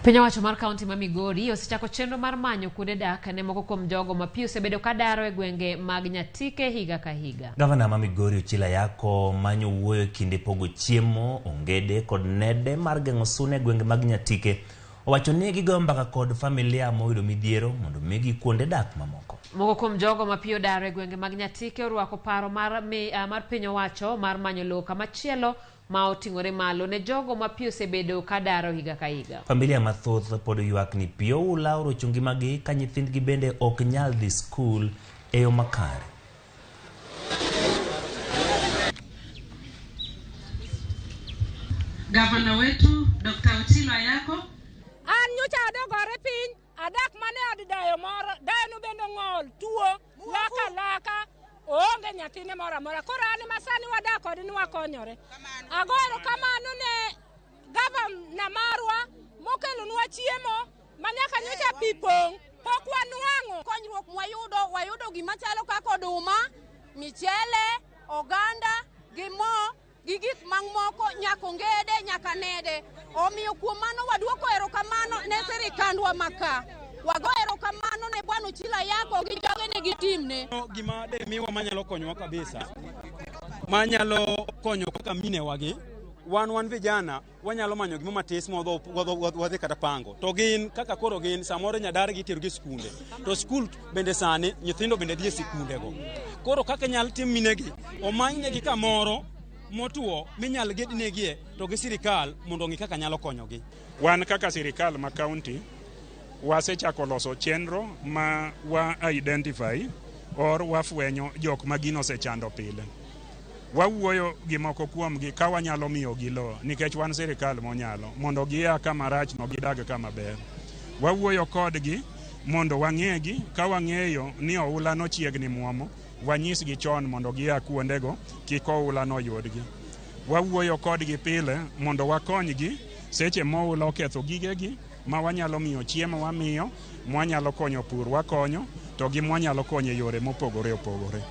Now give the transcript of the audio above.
Piny owacho mar kaunti ma Migori osechako chenro mar manyo kuonde dak ne moko kuom jogo ma pi osebedo ka daro e gwenge mag Nyatike higa ka higa. Gavana ma Migori Ochilo Ayako manyo wuoyo e kinde pogo chiemo, ongede kod nede mar geng'o suna e gwenge mag Nyatike owacho ni gigoyo mbaka kod familia moyudo midhiero mondo migi kuonde dak mamoko. Moko kuom jogo ma pi odaro e gwenge mag Nyatike orwako paro mar piny owacho mar manyo lowo kamachielo ma oting'ore malo ne jogo ma pi osebedo ka daro higa ka higa. Familia mathoth pod ywak ni pi oula orocho ngimagi ka nyithindgi bende ok nyal dhi skul e yo makare. Gavana wetu Dr. Ochilo Ayako. An nyocha adogore piny, adak mane od dayo moro, dayo no bende ong'ol, tuo, laka laka, oonge nyathine moro amora. Koro an ema sani wadak kode ni wakonyore. Ago erokamano ne gavana marwa mokelonwa chiemo ma nyaka nyocha pi pong', pok wanwang'o. Konyruok mwayudo, wayudo gima chalo kaka oduma, michele, oganda, gi mo, gi gik mamoko, nyaka ongede, nyaka nede. Omiyo kuom mano waduoko erokamano ne sirikandwa maka. Wago erokamano ne Bwana Ochilo Ayako gi jogene gi timne. Gima de miwa manyalo konyowa kabisa, manyalo konyo kaka minewagi, wan vijana wanyalo manyo gima matis wadhi kata pango. To gin kaka koro gin samoro nyadar gi itero gi skunde. To skul bende sani nyithindo bende dhi e sikundego. Koro kaka nyal tim minegi, omanynegi kamoro motuo minyal gednegie to gi sirikal mondo ong'i kaka nyalo konyogi. Wan kaka sirikal ma kaunti wasechako loso chenro ma wa identify or wafwenyo jok ma gino osechando pile. Wawuoyo gi moko kuomgi ka wanyalo miyogi lowo nikech wan sirikal monyalo mondo gia kama rach no gidag kama ber. Wawuoyo kodgi mondo wang'egi ka wang'eyo ni oula no chiegni muomo, wanyisgi chon mondo gia kuondego kik oula no yudgi. Wawuoyo kodgi pile mondo wakonygi seche moula oketho gigegi ma wanyalo miyo chiemo wamiyo, mwanyalo konyo pur wakonyo, to gi mwanyalo konyo e yore mopogore opogore.